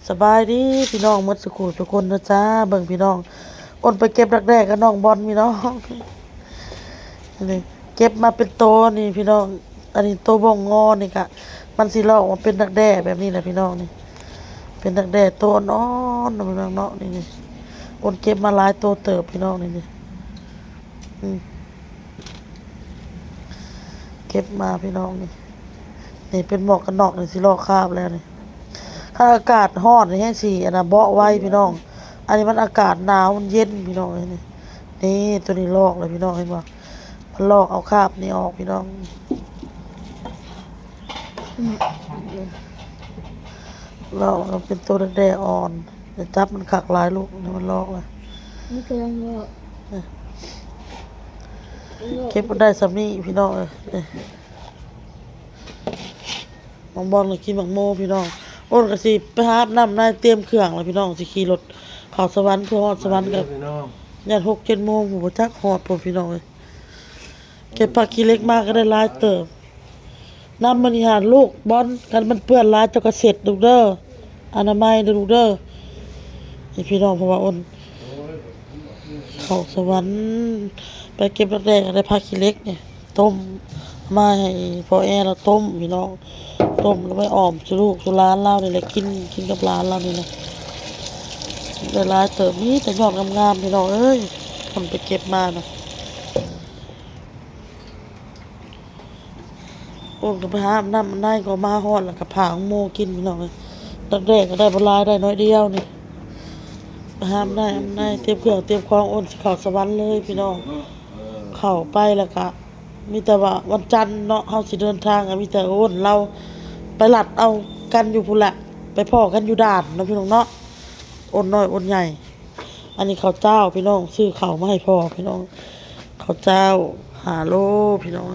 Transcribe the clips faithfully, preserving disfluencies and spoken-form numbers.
สบายดีพี่น้องหมดสุขุทุกคนนะจ้า เบิ่งพี่น้อง อ้นไปเก็บดักแด้กับน้องบอลพี่น้อง นี่เก็บมาเป็นโตนี่พี่น้อง อันนี้โตบ่งงอนี่กะ มันสิลอกมาเป็นดักแด้แบบนี้แหละพี่น้องนี่ เป็นดักแด้โตอ่อนๆนะพี่น้องเนาะ นี่นี่ อ้นเก็บมาหลายโตเติบพี่น้องนี่นี่ อืม เก็บมาพี่น้องนี่ นี่เป็นหมวกกันน็อกนี่สิลอกคราบแล้วนี่ ถ้าอากาศร้อนนี่แฮงสิอันน่ะเบาะไวพี่น้อง อันนี้มันอากาศหนาวมันเย็นพี่น้องเอ้ยนี่ นี่ตัวนี้ลอกเลยพี่น้องเห็นบ่ มันลอกเอาคราบนี่ออกพี่น้อง ลอกแล้วเป็นตัวแดงๆอ่อน อย่าจับมันคักหลายลูก นี่มันลอกเลย มันกำลังลอก เก็บมันได้ส่ำนี้พี่น้องเอ้ย นี่ น้องบอลก็กินหมากโมพี่น้อง อ้นก็สิไปหาอาบน้ำในเตรียมเครื่องแล้วพี่น้อง สิขี่รถเข้าสวรรค์ เพื่อฮอดสวรรค์ก็ พี่น้อง ย่านหกเจ็ดโมง ผมบ่จักฮอดผมพี่น้องเอ้ย เก็บผักขี้เหล็กมาก็ได้หลายเติบ น้ำมันนี่หาลูกบอล กันมันเปื้อนหลายเจ้าก็เช็ดลูกเด้อ อนามัยเด้อลูกเด้อ นี่พี่น้อง เพราะว่าอ้น เข้าสวรรค์ ไปเก็บดักแด้ก็ได้ผักขี้เหล็กเนี่ย ต้ม มาให้พ่อแอร์เราต้มพี่น้อง ต้มแล้วไปอ้อมสู่ลูกสู่หลานเรานี่แหละ กิน กินกับหลานเรานี่แหละ ได้หลายเติบ มีแต่ยอดงามๆพี่น้องเอ้ย คนไปเก็บมานะ อ้นก็ไปหาอาบน้ำอาบในก็มาฮอดแล้วก็ผ่าหมากโมกินพี่น้องเอ้ย ดักแด้ก็ได้บ่หลาย ได้น้อยเดียวนี่ ไปหาอาบน้ำอาบใน เตรียมเครื่องเตรียมของ อ้นสิเข้าสวรรค์เลยพี่น้อง เข้าไปแล้วก็ มีแต่ว่าวันจันทร์เนาะ เฮาสิเดินทางก็มีแต่อ้นเราไปลัดเอากันอยู่พุ้นแหละ ไปพ้อกันอยู่ด่านเนาะพี่น้องเนาะ อ้นน้อยอ้นใหญ่ อันนี้ข้าวเจ้าพี่น้อง ซื้อข้าวมาให้พ่อพี่น้อง ข้าวเจ้าห้าโลพี่น้อง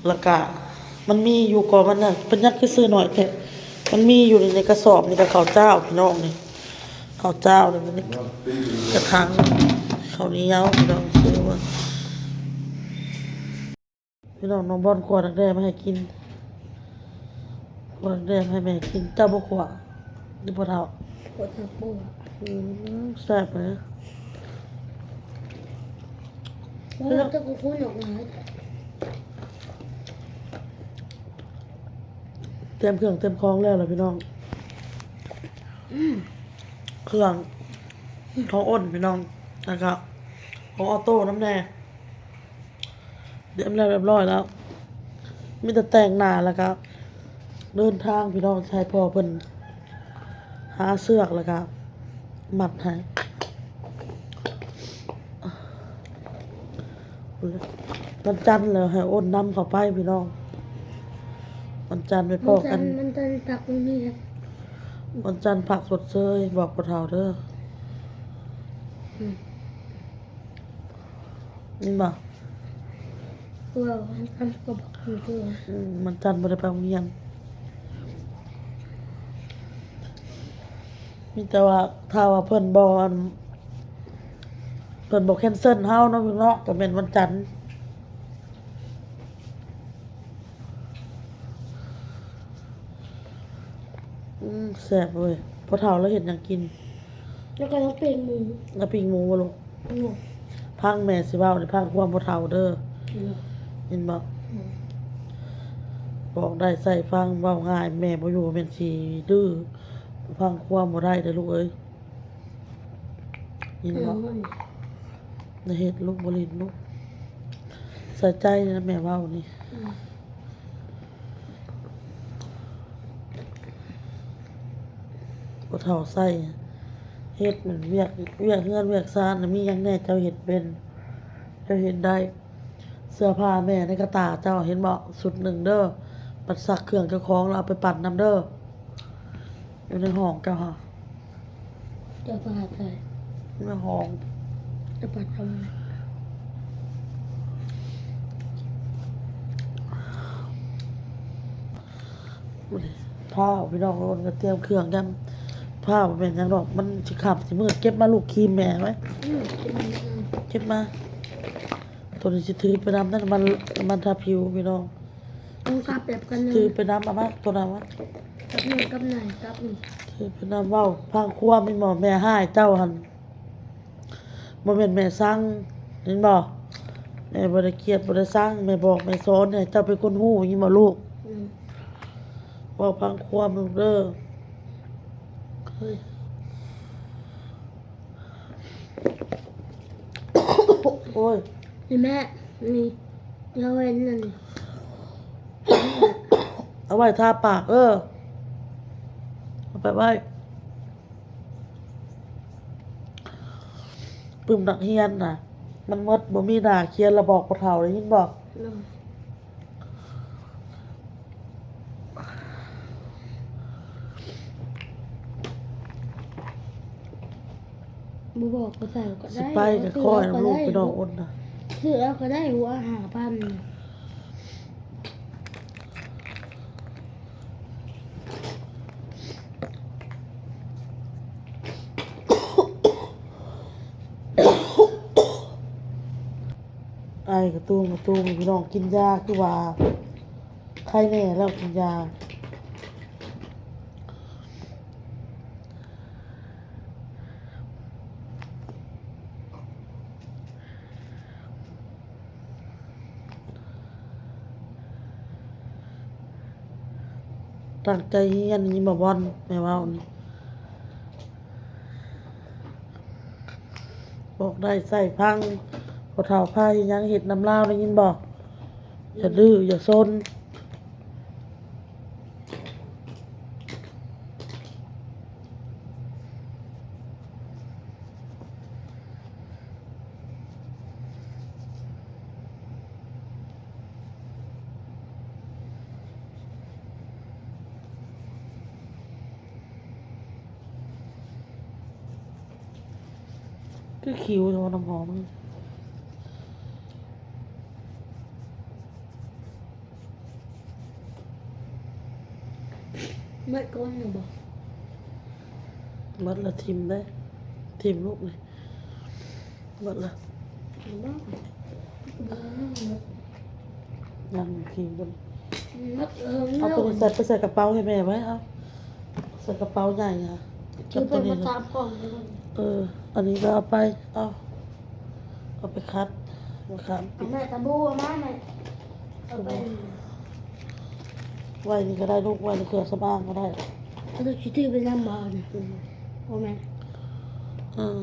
แล้วก็มันมีอยู่ ก็มันน่ะ เป็นหยังคือซื้อน้อยแท้ มันมีอยู่ในกระสอบนี่ก็ข้าวเจ้าพี่น้องนี่ ข้าวเจ้านี่ มันนี่กระถาง ข้าวเหนียวพี่น้อง ซื้อมา พี่น้อง น้องบอลคั่วดักแด้มาให้กิน คั่วดักแด้มาให้แม่กิน เจ้าบ่คั่ว หรือบ่เฒ่า ปวดหัวปวด อืม แซ่บเลย แล้วเจ้าก็คั่วหนกหนา เตรียมเครื่องเตรียมของแล้วล่ะพี่น้อง อืม เครื่องของอ้นพี่น้อง แล้วก็ของออโต้นำแน่ เตรียมแล้วเรียบร้อยแล้ว มีแต่แต่งหน้าแล้วก็เดินทางพี่น้อง ให้พ่อเพิ่นหาเชือกแล้วก็มัดให้ วันจันทร์แล้วให้อ้นนำเข้าไปพี่น้อง วันจันทร์ไปพ้อกัน วันจันทร์ วันจันทร์พักบ่มีครับ วันจันทร์พักชดเชย บอกพ่อเฒ่าเด้อ อืม นี่บ่ ว่าวันจันทร์ก็บอกอยู่เด้อ อืม วันจันทร์บ่ได้ไปโรงเรียน มีแต่ว่าถ้าว่าเพิ่นบ่อัน เพิ่นบ่แคนเซิลเฮาเนาะพี่เนาะ ก็แม่นวันจันทร์ อืม แซ่บเว้ย พ่อเฒ่าลาวเฮ็ดหยังกิน แล้วก็ต้องปิ้งหมู แล้วปิ้งหมูบ่ลูก อืม ฟังแม่สิเว้านี่ ฟังความพ่อเฒ่าเด้อ อืม เห็นบ่ อืม บอกได้ใส่ฟัง เว้าง่าย แม่บ่อยู่แม่นสิดื้อ ฟังความบ่ได้เด้อลูกเอ้ย เห็นบ่ อืม อย่าเฮ็ดลูก บ่เล่นลูก ใส่ใจนะแม่เว้านี่ อืม พ่อเฒ่าใส่ เฮ็ดเวียก เวียกเฮือนเวียกซานน่ะ มีหยังแหน่เจ้าเฮ็ดเป็น เจ้าเฮ็ดได้ เสื้อผ้าแม่ในกระตาเจ้าเห็นบ่ ชุดหนึ่งเด้อ บัดซักเครื่องเจ้าของแล้วเอาไปปั่นนำเด้อ อยู่ในห้องเจ้าค่ะ เจ้าประหารใคร อยู่ในห้อง จะปัดทำไม พร้าวพี่น้อง อ้นก็เตรียมเครื่องยำพร้าว แม่นหยังดอก มันสิค่ำสิมืด เก็บมาลูก ครีมแม่ไว้ อืม เก็บมา ตัวนี้สิถือไปนำ นั่นมัน มันทาผิวพี่น้อง ต้องกลับแบบกันเลย ถือไปนำ เอามา ตัวนั้นวะ กับหนึ่งกับหนึ่งกับหนึ่ง คือเพิ่นนำเว้าพังความแม่นบ่ แม่ฮ้ายเจ้าหั่น บ่แม่นแม่สั่ง เห็นบ่ แม่บ่ได้เกลียดบ่ได้สั่ง แม่บอกแม่สอนให้เจ้าเป็นคนฮู้ ยินบ่ลูก อืม เว้าพังความลูกเด้อ เฮ้ย โอ้ย นี่แม่ นี่ เอาไว้นั่น เอาไว้ทาปาก เออ เอาไปไว้ ปึ้มนักเรียนน่ะ มันหมดบ่มีหน้าเขียนแล้วบอกพ่อเฒ่า ได้ยินบ่ อืม บ่บอกก็ใส่ก็ได้ สิไปก็ค่อยนำลูกไปน้องอ้นน่ะ ซื้อเอาก็ได้ หัวห้าพัน ไอกระตุ้งกระตุ้ง พี่น้อง กินยาคือว่าไข้แน่แล้ว กินยา ตั้งใจเรียน ยินบ่บอล แม่เว้านี่ บอกได้ใส่พัง พ่อเฒ่าพาเฮ็ดหยังเฮ็ดนำลาว ได้ยินบ่ อย่าดื้ออย่าซน คือคิวเนาะน้ำหอม เมื่อก่อนน่ะบ่ เบิดละถิ่มเด้ ถิ่มลูกนี่ เบิดละ บ่ ยังอีกทีเบิ่ง เมื่อ เอาตัวนี้ใส่ไปใส่กระเป๋าให้แม่ไว้ เอา ใส่กระเป๋าใหญ่อะ คือเป็น กับตัวนี้ มา นะ ตามกล่องเลย เออ อันนี้ก็เอาไป เอา เอาไปคัด มาคัด เอาแม่ตะบูเอามาแม่ เอาไป ไว้นี่ก็ได้ลูก ไว้ในเครื่องสำอางก็ได้ เอาตัวชิตี้ไปนำบ่เนี่ย อืม โอ้แม่ อ่า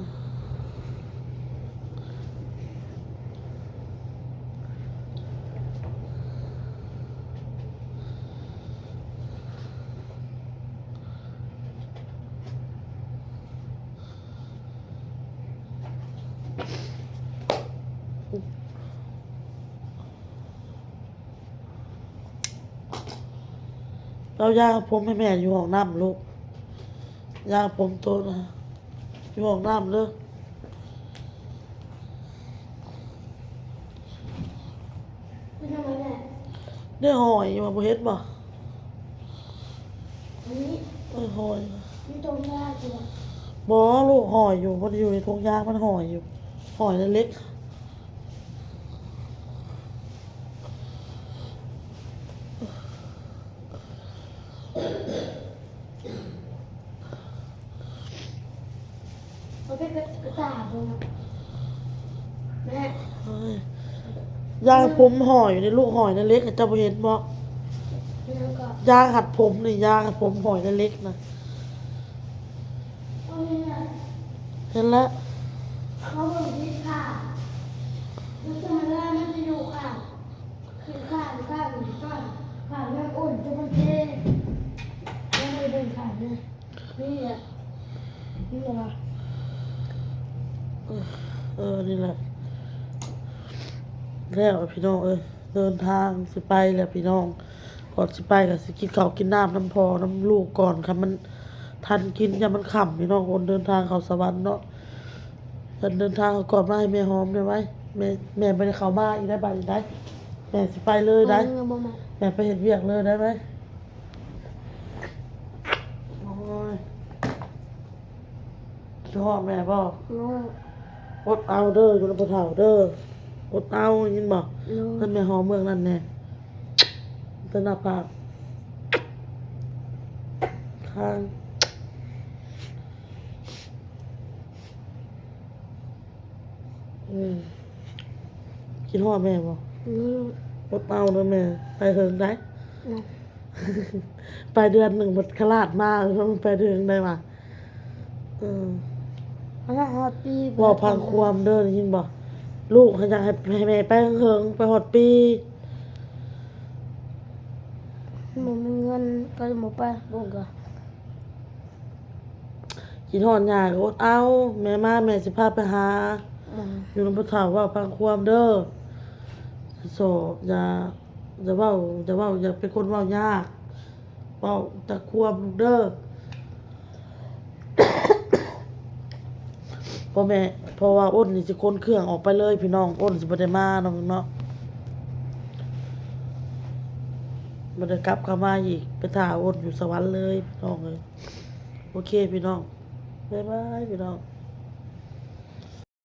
เอายาผมให้แม่อยู่ห้องน้ำลูก ยาผมโตนะ อยู่ห้องน้ำเด้อ เป็นอะไรแม่ ได้หอยอยู่บ่เห็นบ่ อันนี้ เออ หอย มีตรงยาอยู่อะ บ่ลูก หอยอยู่ มันอยู่ในถุงยาง มันหอยอยู่ หอยเล็ก เอาไปกระต่ายเลยนะ แม่ เฮ้ย ยางผมหอยอยู่ในลูกหอยนั่นเล็ก เจ้าบ่เห็นบ่ แล้วก็ ยางหัดผมนี่ ยางหัดผมหอยนั่นเล็กนะ เอาเนี่ย เห็นแล้ว เขาบอกที่ขา แล้วทำไมว่ามันจะอยู่ขา คือขา ขา ขา ขา ขา แม่อุ่นจะมันเท่ แล้วมันเป็นขา เนี่ย นี่แหละ นี่แหละ เออ นี่แหละ แล้วพี่น้องเอ้ย เดินทางสิไปแล้วพี่น้อง ก่อนสิไปก็สิกินข้าวกินน้ำนำพ่อนำลูกก่อน คันมันทันกิน ย่านมันค่ำพี่น้อง คนเดินทางเข้าสวรรค์เนาะ เพิ่นเดินทางเข้าก่อน มาให้แม่หอมได้ไว้ แม่ แม่บ่ได้เข้ามาอีกได้บัดนี้ได้ แม่สิไปเลยได้ เออ บ่มา แม่ไปเฮ็ดเวียกเลยได้ไหม โอ้ย คิดฮอดแม่บ่ โอ้ย อดเอาเด้อ อยู่นำพ่อเฒ่าเด้อ อดเอา ยินบ่ โอ้ย เพิ่นแม่หอมเมืองนั่นแน่ แต่หน้าผาก ทาง อืม คิดฮอดแม่บ่? อืม อดเอาเด้อแม่ ไปเฮิงได้ อืม ไปเดือนหนึ่ง บัดขลาดมา ไปเดือนได้วะ เออ มันฮอดปี เว้าพังความเด้อ ได้ยินบ่? ลูกเขาอยากให้ ให้แม่ไปเฮิงๆ ไปฮอดปี บ่มีเงินก็เลยบ่ไป บ่ก็ คิดฮอดย่าก็อดเอา แม่มาแม่สิพาไปหา อืม อยู่นำพ่อเฒ่า เว้าพังความเด้อ โส อย่า อย่าเว้า อย่าเว้า อย่าเป็นคนเว้ายาก เว้าแต่ความลูกเด้อ พ่อแม่ เพราะว่าอ้นนี่สิขนเครื่องออกไปเลยพี่น้อง อ้นสิบ่ได้มาเนาะ เนาะ บ่ได้กลับเข้ามาอีก ไปถ่าอ้นอยู่สวรรค์เลยพี่น้องเอ้ย โอเคพี่น้อง บ๊ายบายพี่น้อง